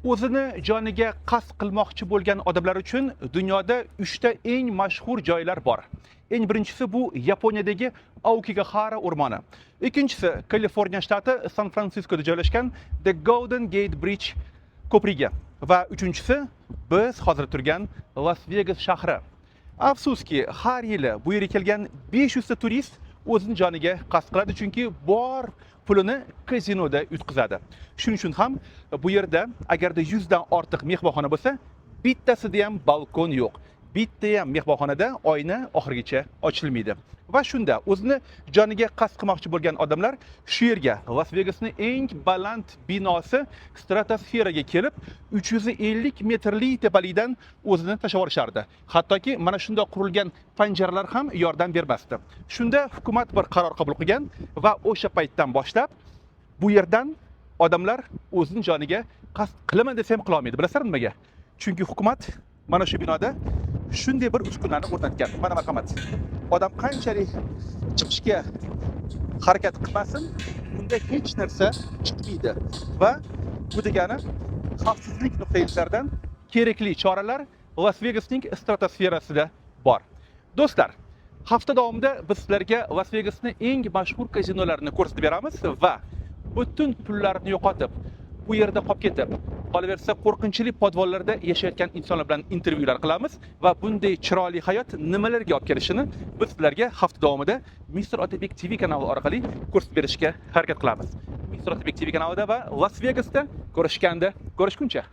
O'zini joniga qasd qilmoqchi bo'lgan odamlar uchun dunyoda 3 ta eng mashhur joylar bor. Eng birinchisi bu Yaponiyadagi Aokigahara o'rmoni. Ikkinchisi Kaliforniya shtati San Fransiskoda joylashgan The Golden Gate Bridge ko'prigi va uchinchisi biz hozir turgan Las Vegas shahri. Afsuski, har yili bu yerga kelgan 500 ta turist o'zini joniga qasd qiladi, chunki bor pulini kazinoda yutqizadi. Shuning uchun ham bu yerda agarda 100 dan ortiq mehmonxona bo'lsa, bittasida ham balkon yo'q. Bitta ham mehmonxonada oyna oxirigacha ochilmaydi. Va shunda o'zini joniga qasd qilmoqchi bo'lgan odamlar shu yerga, Las Vegasni eng baland binosi stratosferaga kelib, 350 metrli tepalikdan o'zini tashlab yuborishardi. Hattoki mana shundoq qurilgan panjaralar ham yordam bermasdi. Shunda hukumat bir qaror qabul qilgan va o'sha paytdan boshlab bu yerdan odamlar o'zini joniga qasd qilaman desa ham qila olmaydi. Bilasizlar nimaga? Chunki hukumat mana shu binoda shunday bir uskunani o'rnatgan. Mana, marhamat. Odam qanchalik chiqishga harakat qilmasin, unda hech narsa chiqmaydi. Va bu degani xavfsizlik nuqtai nazaridan kerakli choralar Las Vegasning stratosferasida bor. Do'stlar, hafta davomida biz sizlarga Las Vegasning eng mashhur kazinolarini ko'rsatib beramiz va butun pullarini yo'qotib, bu yerda qolib ketib, qolaversa qo'rqinchli podvallarda yashayotgan insonlar bilan intervyular qilamiz va bunday chiroyli hayot nimalarga olib kelishini biz sizlarga hafta davomida Mr. Otabek TV kanali orqali ko'rsatib berishga harakat qilamiz. Mr. Otabek TV kanalida va Las Vegasda ko'rishganda ko'rishguncha.